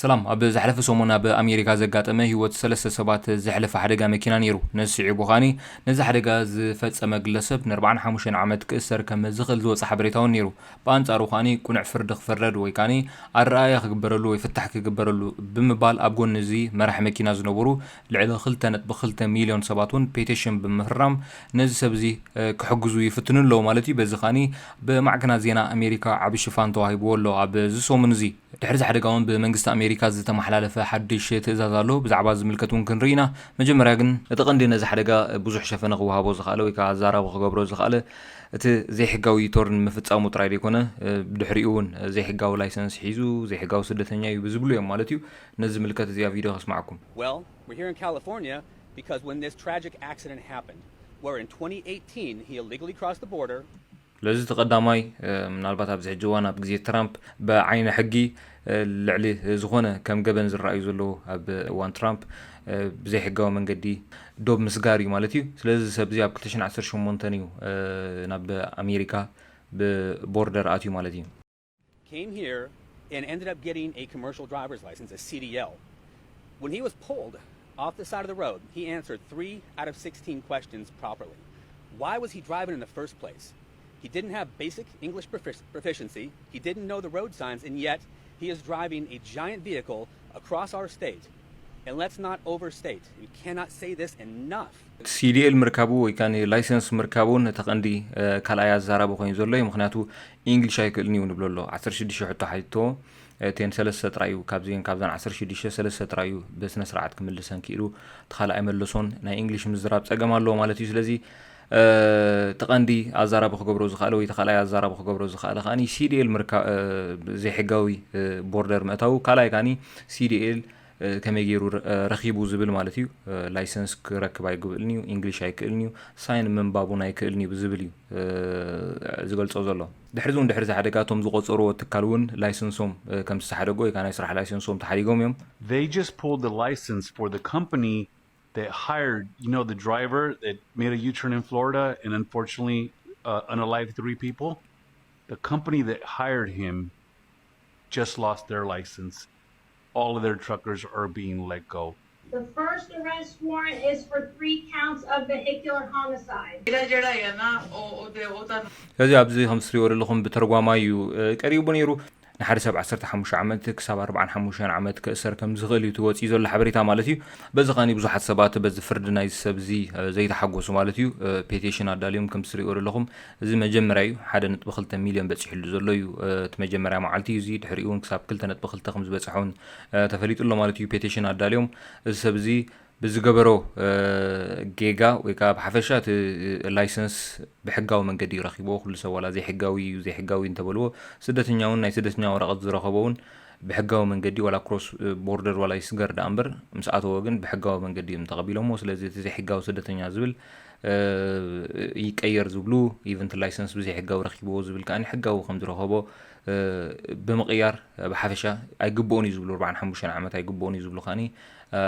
ሰላም። ኣብ ዝሓለፈ ሰሙን ኣብ ኣሜሪካ ዘጋጠመ ህይወት ሰለስተ ሰባት ዘሕለፈ ሓደጋ መኪና ነይሩ። ነዚ ስዒቡ ከኣኒ ነዚ ሓደጋ ዝፈጸመ ግለሰብ ን45 ዓመት ክእሰር ከም ዝኽእል ዝወጸ ሓበሬታ እውን ነይሩ። ብኣንጻሩ ከኣኒ ቅኑዕ ፍርዲ ክፈረድ ወይ ከኣኒ ኣረኣእያ ክግበረሉ ወይ ፍታሕ ክግበረሉ ብምባል ኣብ ጎኒ እዚ መራሒ መኪና ዝነበሩ ልዕሊ ክልተ ነጥቢ ክልተ ሚልዮን ሰባት እውን ፔቲሽን ብምፍራም ነዚ ሰብ እዚ፣ እ፣ ክሕግዙ ይፍትኑ ኣለዉ ማለት እዩ። በዚ ከኣኒ ብማዕከናት ዜና ኣሜሪካ ዓቢ ሽፋን ተዋሂብዎ ኣሎ ኣብዚ ሰሙን እዚ። ድሕሪ እዚ ሓደጋ እውን ብመንግስቲ ኣሜሪካ ዝተመሓላለፈ ሓድሽ ትእዛዝ ኣሎ። ብዛዕባ ዝምልከት እውን ክንርኢ ኢና። መጀመርያ ግን እቲ ቀንዲ ነዚ ሓደጋ ብዙሕ ሸፈነ ክወሃቦ ዝኸኣለ ወይ ከዓ ኣዛራቢ ክገብሮ ዝኸኣለ እቲ ዘይሕጋዊ ዩቶርን ምፍጻሙ ጥራይ ዘይኮነ፣ እ፣ ብድሕሪኡ እውን ዘይሕጋዊ ላይሰንስ ሒዙ ዘይሕጋዊ ስደተኛ እዩ ብዝብሉ እዮም ማለት እዩ። ነዚ ዝምልከት እዚኣ ቪድዮ ከስማዕኩም። Well, we're here in California because when this tragic accident happened, where in twenty eighteen he illegally crossed the border, ስለዚ እቲ ቀዳማይ፣ እ፣ ምናልባት ኣብዚ ሕጂ እዋን ኣብ ግዜ ትራምፕ ብዓይኒ ሕጊ፣ እ፣ ልዕሊ ዝኾነ ከም ገበን ዝረኣዩ ዘለዉ ኣብ እዋን ትራምፕ፣ እ፣ ብዘይሕጋዊ መንገዲ ዶብ ምስጋር እዩ ማለት እዩ። ስለዚ እዚ ሰብ እዚ ኣብ ክልተ ሽሕን ዓሰርተ ሸሞንተን እዩ፣ እ፣ ናብ ኣሜሪካ ብቦርደር ኣትዩ ማለት እዩ። came here and ended up getting a commercial driver's license, a C D L. When he was pulled off the side of the road, he answered three out of sixteen questions properly. Why was he driving in the first place? He didn't have basic English profic- proficiency, he didn't know the road signs, and yet he is driving a giant vehicle across our state. And let's not overstate, we cannot say this enough. ሲዲኤል ምርካቡ ወይ ከዓ ላይሰንስ ምርካቡ እውን እቲ ቀንዲ፣ እ፣ ካልኣይ ኣዛራቢ ኮይኑ ዘሎ እዩ። ምክንያቱ ኢንግሊሽ ኣይክእልን እዩ ንብሎ ኣሎ። ዓሰርተ ሽዱሽተ ሕቶ ሓቲትዎ፣ እ፣ እተን ሰለስተ ጥራይ እዩ ካብዚን ካብዛን ዓሰርተ ሽዱሽተ ሰለስተ ጥራይ እዩ ብስነ ስርዓት ክምልሰን ክኢሉ፣ እቲ ካልኣይ መለሶን ናይ ኢንግሊሽ ምዝራብ ጸገም ኣለዎ ማለት እዩ። ስለዚ፣ እ፣ እቲ ቀንዲ ኣዛራቢ ክገብሮ ዝኽኣለ ወይ እቲ ካልኣይ ኣዛራቢ ክገብሮ ዝኽኣለ ከኣኒ ሲዲኤል ምርካ-፣ እ፣ ዘይሕጋዊ፣ እ፣ ቦርደር ምእታው፣ ካልኣይ ከኣኒ ሲዲኤል እ፣ ከመይ ገይሩ ረ-፣ እ፣ ረኺቡ ዝብል ማለት እዩ። እ፣ ላይሰንስ ክረክብ ኣይግብእልን እዩ፣ ኢንግሊሽ ኣይክእልን እዩ፣ ሳይን ምንባብ እውን ኣይክእልን እዩ ብዝብል እዩ፣ እ፣ ዝገልጾ ዘሎ። ድሕሪ እዚ እውን ድሕሪ እዚ ሓደጋ እቶም ዝቆጸርዎ ትካል እውን ላይሰንሶም፣ እ፣ ከም ዝተሓደጎ ወይ ከዓ ናይ ስራሕ ላይሰንሶም ተሓዲጎም እዮም። They just pulled the license for the company that hired, you know, the driver that made a U-turn in Florida and unfortunately, uh, unalived three people. The company that hired him just lost their license. All of their truckers are being let go. The first arrest warrant is for three counts of vehicular homicide. ਜਿਹੜਾ ਜਿਹੜਾ ਹੈ ਨਾ ਉਹ ਉਹਦੇ ਉਹ ਤੁਹਾਨੂੰ ስለዚ ኣብዚ ከም ትሪእዎ ዘለኹም ብተርጓማይ እዩ፣ እ፣ ቀሪቡ ነይሩ። ንሓደ ሰብ ዓሰርተ ሓሙሽተ ዓመት ክሳብ ኣርባዓን ሓሙሽተን ዓመት ክእሰር ከም ዝኽእል እዩ እቲ ወፂኡ ዘሎ ሓበሬታ ማለት እዩ። በዚ ኸኒ ብዙሓት ሰባት በዚ ፍርዲ ናይዚ ሰብ እዚ፣ እ፣ ዘይተሓጎሱ ማለት እዩ፣ እ፣ ፔቲሽን ኣዳልዮም ከም ትሪእዎ ዘለኹም። እዚ መጀመርያ እዩ። ሓደ ነጥቢ ክልተ ሚልዮን በፂሕሉ ዘሎ እዩ፣ እ፣ እቲ መጀመርያ መዓልቲ እዩ። እዚ ድሕሪኡ እውን ክሳብ ክልተ ነጥቢ ክልተ ከም ዝበፅሐ እውን፣ እ፣ ተፈሊጡ ኣሎ ማለት እዩ። ፔቲሽን ኣዳልዮም እዚ ሰብ እዚ ብዝገበሮ፣ እ፣ ጌጋ ወይ ከዓ ብሓፈሻ እቲ ላይሰንስ ብሕጋዊ መንገዲ እዩ ረኺቦ። ኩሉ ሰብ ዋላ ዘይሕጋዊ እዩ፣ ዘይሕጋዊ እንተበልዎ፣ ስደተኛ እውን ናይ ስደተኛ ወረቐት ዝረኸቦ እውን ብሕጋዊ መንገዲ ዋላ ክሮስ፣ እ፣ ቦርደር ዋላ ይስገር ደኣ እምበር ምስ ኣተዎ ግን ብሕጋዊ መንገዲ እዮም ተቐቢሎሞ። ስለዚ እቲ ዘይሕጋዊ ስደተኛ ዝብል፣ እ፣ ይቀየር ዝብሉ፣ ኢቨን እቲ ላይሰንስ ብዘይሕጋዊ ረኺብዎ ዝብል ከኣ ሕጋዊ ከም ዝረኸቦ፣ እ፣ ብምቕያር ብሓፈሻ ኣይግብኦን እዩ ዝብሉ ኣርባዓን ሓሙሽተን ዓመት ኣይግብኦን እዩ ዝብሉ ከኣ፣ እ፣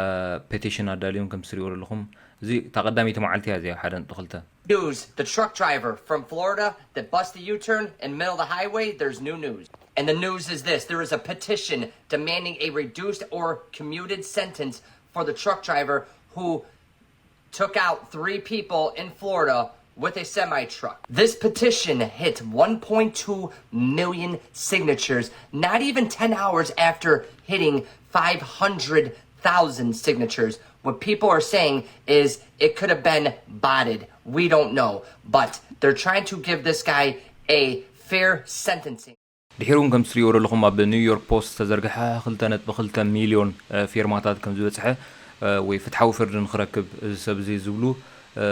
ፔቲሽን ኣዳልዮም ከም ትሪእዎ ዘለኹም። እዚ እታ ቀዳመይቲ መዓልቲ እያ እዚኣ ሓደ ነጥቢ ክልተ። News, the truck driver from Florida that bust the U turn in the middle of the highway, there's new news. And the news is this: there is a petition demanding a reduced or commuted sentence for the truck driver who took out three people in Florida with a semi truck. This petition hit one point two million signatures, not even ten hours after hitting five hundred thousand signatures. What people are saying is it could have been botted. We don't know. But they're trying to give this guy a fair sentencing. ድሒሩ እውን ከም ትሪእዎ ዘለኹም ኣብ ኒውዮርክ ፖስት ዝተዘርግሐ ክልተ ነጥቢ ክልተ ሚልዮን፣ እ፣ ፊርማታት ከም ዝበፅሐ፣ እ፣ ወይ ፍትሓዊ ፍርዲ ንክረክብ እዚ ሰብ እዚ ዝብሉ፣ እ፣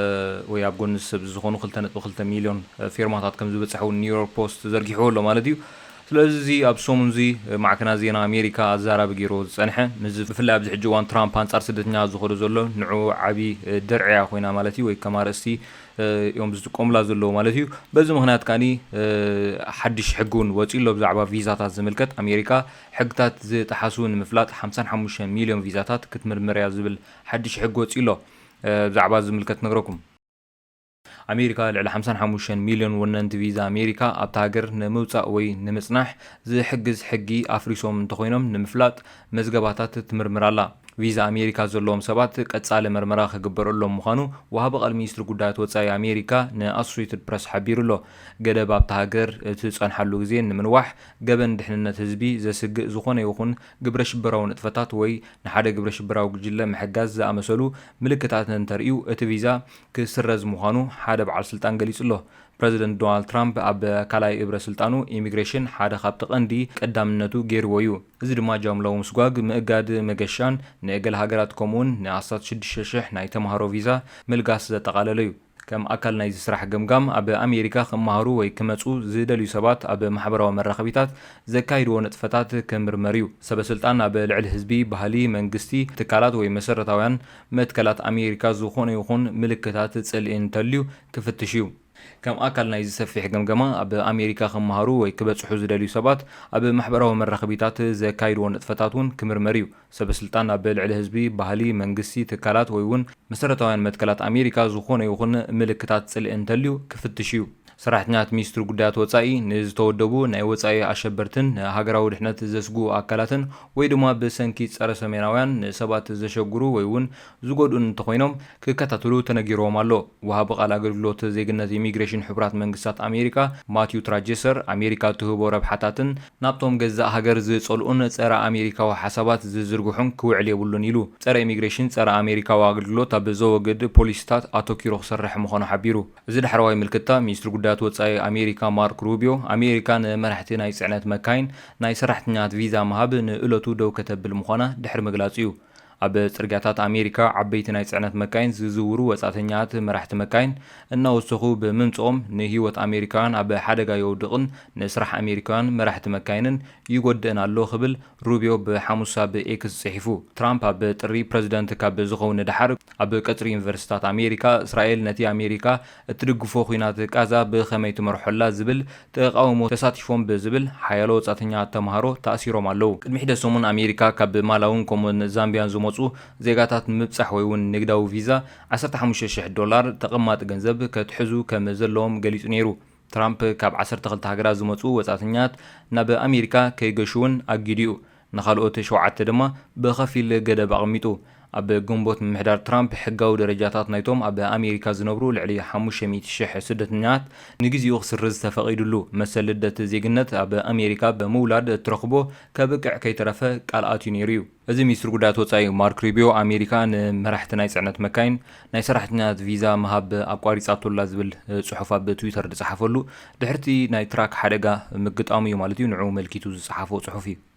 ወይ ኣብ ጎኒ እዚ ሰብ እዚ ዝኾኑ ክልተ ነጥቢ ክልተ ሚልዮን፣ እ፣ ፊርማታት ከም ዝበፅሐ እውን ኒውዮርክ ፖስት ዘርጊሕዎ ኣሎ ማለት እዩ። ስለዚ እዚ ኣብ ሰሙን እዚ፣ እ፣ ማዕከናት ዜና ኣሜሪካ ኣዛራቢ ገይርዎ ዝፀንሐ፣ ምስዚ ብፍላይ ኣብዚ ሕጂ እዋን ትራምፕ ኣንፃር ስደተኛታት ዝኸዶ ዘሎ ንዑ ዓብዪ፣ እ፣ ድርዕያ ኮይና ማለት እዩ፣ ወይ ከም ኣርእስቲ እ፣ እዮም ዝጥቀሙላ ዘለዉ ማለት እዩ። በዚ ምኽንያት ከኣኒ፣ እ፣ ሓድሽ ሕጊ እውን ወፂኡ ኣሎ ብዛዕባ ቪዛታት ዝምልከት። ኣሜሪካ ሕግታት ዝጠሓሱ ንምፍላጥ ሓምሳን ሓሙሽተን ሚልዮን ቪዛታት ክትምርምር እያ ዝብል ሓድሽ ሕጊ ወፂኡ ኣሎ። እ፣ ብዛዕባ ዝምልከት ነግረኩም። ኣሜሪካ ልዕሊ ሓምሳን ሓሙሽተን ሚልዮን ወነንቲ ቪዛ ኣሜሪካ ኣብታ ሃገር ንምውጻእ ወይ ንምጽናሕ ዝሕግዝ ሕጊ ኣፍሪሶም እንተኾይኖም ንምፍላጥ መዝገባታት ትምርምር ኣላ። ቪዛ ኣሜሪካ ዘለዎም ሰባት ቀጻሊ መርመራ ክግበረሎም ምዃኑ ወሃቢ ቃል ሚኒስትሪ ጉዳያት ወጻኢ ኣሜሪካ ንኣሶሴትድ ፕረስ ሓቢሩ ኣሎ። ገደብ ኣብታ ሃገር እቲ ዝጸንሓሉ ግዜ ንምንዋሕ፣ ገበን ድሕንነት ህዝቢ ዘስግእ ዝኾነ ይኹን ግብረ ሽበራዊ ንጥፈታት ወይ ንሓደ ግብረ ሽበራዊ ጉጅለ ምሕጋዝ ዝኣመሰሉ ምልክታት እንተርእዩ እቲ ቪዛ ክስረዝ ምዃኑ ሓደ በዓል ስልጣን ገሊጹ ኣሎ። ፕረዚደንት ዶናልድ ትራምፕ ኣብ ካልኣይ እብረ ስልጣኑ ኢሚግሬሽን ሓደ ካብቲ ቀንዲ ቀዳምነቱ ገይርዎ እዩ። እዚ ድማ ጃምላዊ ምስጓግ፣ ምእጋድ መገሻን ንገለ ሃገራት ከምኡውን ንኣስታት ሽዱሽተ ሽሕ ናይ ተምሃሮ ቪዛ ምልጋስ ዘጠቓለለ እዩ። ከም ኣካል ናይዚ ስራሕ ገምጋም ኣብ ኣሜሪካ ክመሃሩ ወይ ክመጹ ዝደልዩ ሰባት ኣብ ማሕበራዊ መራኸቢታት ዘካይድዎ ንጥፈታት ክምርመር እዩ። ሰበ ስልጣን ኣብ ልዕሊ ህዝቢ፣ ባህሊ፣ መንግስቲ፣ ትካላት ወይ መሰረታውያን መትከላት ኣሜሪካ ዝኾነ ይኹን ምልክታት ጽልኢ እንተልዩ ክፍትሽ እዩ። ከም ኣካል ናይዚ ሰፊሕ ገምገማ ኣብ ኣሜሪካ ክመሃሩ ወይ ክበጽሑ ዝደልዩ ሰባት ኣብ ማሕበራዊ መራኸቢታት ዘካይድዎ ንጥፈታት እውን ክምርመር እዩ። ሰበ ስልጣን ኣብ ልዕሊ ህዝቢ፣ ባህሊ፣ መንግስቲ፣ ትካላት ወይ እውን መሰረታውያን መትከላት ኣሜሪካ ዝኾነ ይኹን ምልክታት ጽልኢ እንተልዩ ክፍትሽ እዩ። ሰራሕተኛታት ሚኒስትሪ ጉዳያት ወጻኢ ንዝተወደቡ ናይ ወጻኢ ኣሸበርትን ንሃገራዊ ድሕነት ዘስግኡ ኣካላትን ወይ ድማ ብሰንኪ ጸረ ሰሜናውያን ንሰባት ዘሸግሩ ወይ እውን ዝጎድኡን እንተኾይኖም ክከታተሉ ተነጊርዎም ኣሎ። ወሃቢ ቃል ኣገልግሎት ዜግነት ኢሚግሬሽን ሕቡራት መንግስታት ኣሜሪካ ማቲዩ ትራጀሰር ኣሜሪካ ትህቦ ረብሓታትን ናብቶም ገዛእ ሃገር ዝጸልኡን ጸረ ኣሜሪካዊ ሓሳባት ዝዝርግሑን ክውዕል የብሉን ኢሉ። ጸረ ኢሚግሬሽን ጸረ ኣሜሪካዊ ኣገልግሎት ኣብ ዘወግድ ፖሊሲታት ኣተኪሩ ክሰርሕ ምዃኑ ሓቢሩ። እዚ ዳሕረዋይ ምልክታ፣ ሚኒስትሪ ጉዳያት ወጻኢ ኣሜሪካ ማርክ ሩቢዮ፣ ኣሜሪካ ንመራሕቲ ናይ ጽዕነት መካይን ናይ ሰራሕተኛታት ቪዛ ምሃብ ንእለቱ ደው ከተብል ምዃና ድሕሪ ምግላጹ እዩ። ኣብ ጽርግያታት ኣሜሪካ ዓበይቲ ናይ ጽዕነት መካይን ዝዝውሩ ወጻእተኛታት መራሕቲ መካይን እናወሰኹ ብምምጽኦም ንህይወት ኣሜሪካውያን ኣብ ሓደጋ የውድቕን ንስራሕ ኣሜሪካውያን መራሕቲ መካይንን ይጎድእን ኣሎ ክብል ሩቢዮ ብሓሙስ ኣብ ኤክስ ጽሒፉ። ትራምፕ ኣብ ጥሪ ፕረዚደንት ካብ ዝኸውን ንደሓር ኣብ ቀጽሪ ዩኒቨርሲታት ኣሜሪካ እስራኤል ነቲ ኣሜሪካ እትድግፎ ኲናት ቃዛ ብኸመይ ትመርሖላ ዝብል ተቓውሞ ተሳቲፎም ብዝብል ሓያሎ ወጻእተኛ ተምሃሮ ተኣሲሮም ኣለዉ። ቅድሚ ሒደ ሰሙን ኣሜሪካ ካብ ማላውን ከምኡን ዛምቢያን ዝመጹ ዜጋታት ንምብጻሕ ወይ እውን ንግዳዊ ቪዛ ዓሰርተ ሓሙሽተ ሽሕ ዶላር ተቐማጢ ገንዘብ ከትሕዙ ከም ዘለዎም ገሊጹ ነይሩ። ትራምፕ ካብ ዓሰርተ ክልተ ሃገራት ዝመጹ ወጻእተኛት ናብ ኣሜሪካ ከይገሹ እውን ኣጊዱ እዩ። ንኻልኦት ሸውዓተ ድማ ብኸፊል ገደብ ኣቐሚጡ። ኣብ ግንቦት ምምሕዳር ትራምፕ ሕጋዊ ደረጃታት ናይቶም ኣብ ኣሜሪካ ዝነብሩ ልዕሊ ሓሙሽተ ሚእቲ ሽሕ ስደተኛታት ንግዜኡ ክስርዝ ተፈቒዱሉ። መሰል ልደት ዜግነት ኣብ ኣሜሪካ ብምውላድ እትረኽቦ ከብቅዕ ከይተረፈ ቃል ኣትዩ ነይሩ እዩ። እዚ ሚኒስትሪ ጉዳያት ወጻኢ ማርክ ሩቢዮ ኣሜሪካ ንመራሕቲ ናይ ጽዕነት መካይን ናይ ሰራሕተኛታት ቪዛ ምሃብ ኣቋሪጻቶላ ዝብል ጽሑፍ ኣብ ትዊተር ዝጸሓፈሉ ድሕርቲ ናይ ትራክ ሓደጋ ምግጣሙ እዩ ማለት እዩ ንዕኡ መልኪቱ ዝጸሓፎ ጽሑፍ እዩ።